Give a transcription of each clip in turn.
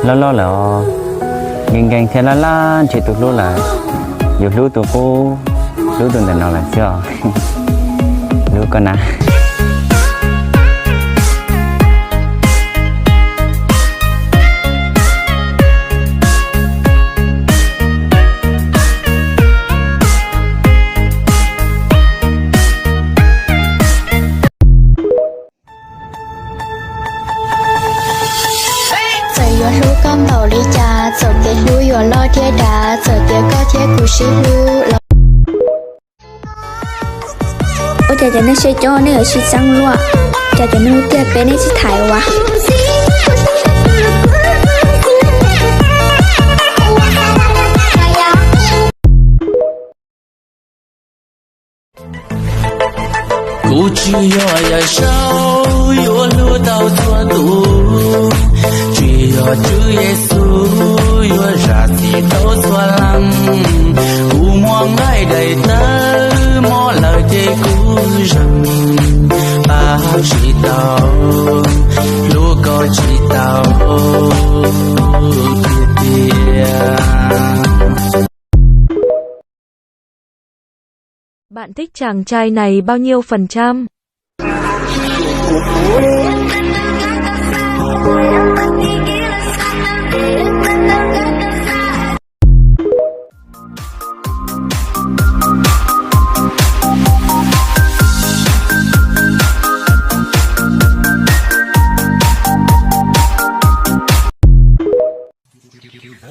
Loj loj lawm os, nkees nkees thiab laj laj nrhiav tus hlub lawm. Yus hlub tus qub, hlub tus ntawm no lawm xwb os. Hlub koj na. Txawm yuav hlub koj npaum li cas, txawm kev hlub yuav loj thiab dav, txawm tias koj thiab kuv sib hlub los. Ua cas cov neeg siab coob nej yuav sib txeeb luaj? Cas cov neeg tiag peb nej tsis thaiv ua? Kuv tsis yog Yawm Saub yuav hlub tau txhua tus, tsis yog Tswv Yexus yuav zam txim rau txhua leej. Kuv muaj nqaij daim tawv mob lawm ces kuv zeem, pab tsis tau, hlub koj tsis tau tiag tiag. Bạn thích chàng trai này bao nhiêu phần trăm?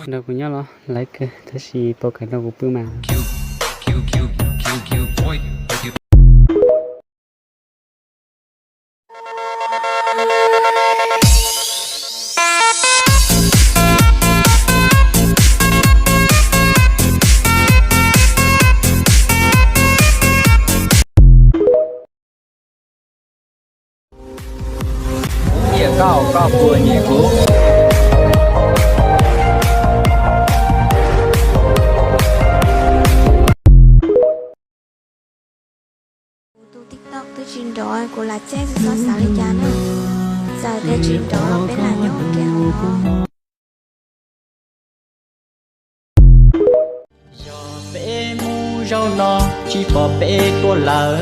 Nrog kuv nyob los laiv kawg tab sis pom kawg nrog kuv pw mas. Nyiam koj, koj puas nyiam kuv? Kuv tus TikTok twb tsis nrov, kuv lam check xyov xav li cas na. Txawm tias tsis nrov los peb lam nyob ua ke hauv no. Yog peb mus zaum no tsis pom peb tuaj lawm,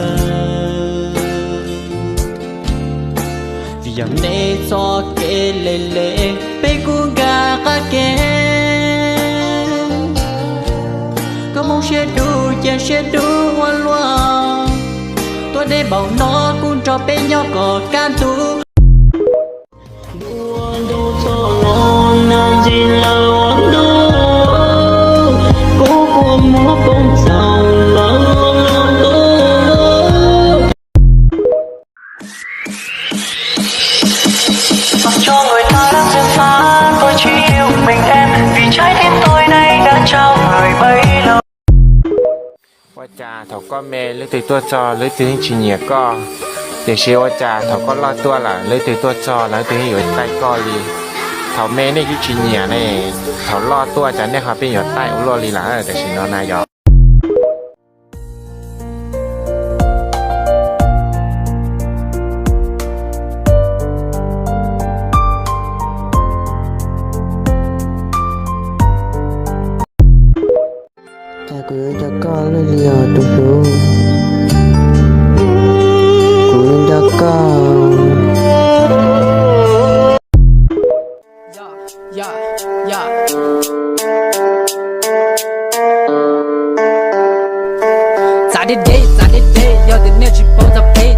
vim yog nej txoj kev le le peb kuj nkag qab ke. Koj mus siab dub cia siab dub ua luaj, tuaj deb npaum no kuj nrog peb nyob kom kaj ntug. Dua ntu txoj los nag ntsis lawm ua ntu, kuv kua muag poob txaus lawm ua ntu. Cho người ta đang dần xa tôi chỉ yêu mình em vì trái tim tôi nay đã trao người bấy lâu. Ua cas thaum koj me leej twg tuaj txog leej twg yeej tsis nyiam koj, tiam sis ua cas thaum koj loj tuaj lawm leej twg tuaj txog leej twg yeej yuav taij koj li? Thaum me nej twb tsis nyiam ne, thaum loj tuaj cas nej ho pheej yuav taij ua luaj li lawm tam sim no na yog? Cas kuv yuav nco koj luaj li os tus hlub, kuv yuav nco koj. Txav deb deb, txav deb deb, yog tias nej tsis paub txog peb,